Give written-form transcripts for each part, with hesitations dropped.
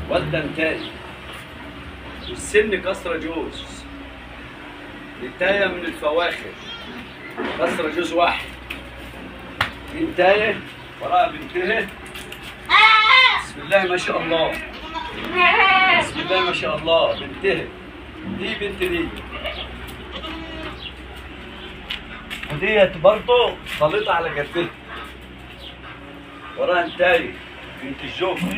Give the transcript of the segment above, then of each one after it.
والده انتاي، والسن كسره جوز، نتاية من الفواخر، كسره جوز واحد. نتاية وراها بنتها. بسم الله ما شاء الله، بسم الله ما شاء الله. بنتها دي، بنت دي، وديت برضه خليطة على جدتها. وراها انتاية بنت الجوكر.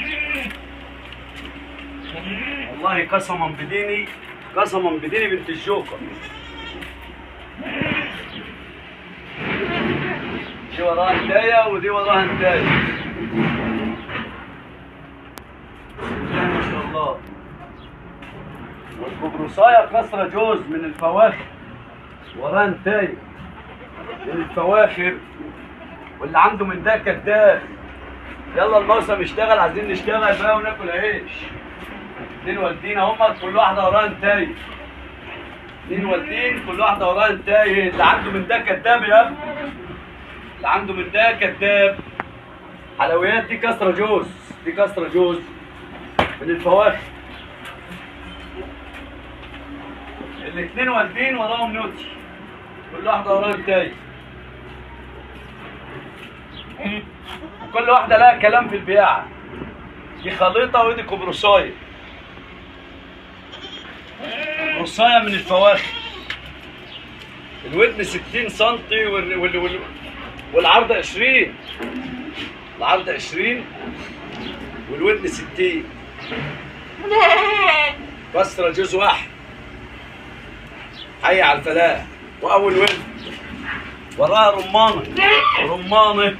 والله قسما بديني، قسما بديني بنت الجوكر. دي وراها انتاية ودي وراها انتاية. ما شاء الله. والكبرصاية كسرة جوز من الفواخر، وراها انتاية من الفواخر. واللي عنده من ده كداب. يلا الموسم اشتغل، عايزين نشتغل بقى وناكل عيش. اتنين والدين هما، كل واحدة وراها انتاية. اتنين والدين كل واحدة وراها انتاية. اللي عنده من ده كداب يا ابني، اللي عنده من ده كداب. حلويات دي كسرة جوز، دي كسرة جوز من الفواخر. الاتنين والدين وراهم نوتي، كل واحدة وراها انتاية، وكل واحدة لها كلام في البياعة. دي خليطة ودي كبرصاية، كبرصاية من الفواخر. الودن 60 سنتي والعرض 20، العرض 20 والودن 60. كسرة جوز واحد. حي على الفلاح. واول ولد وراها رمانه، رمانه.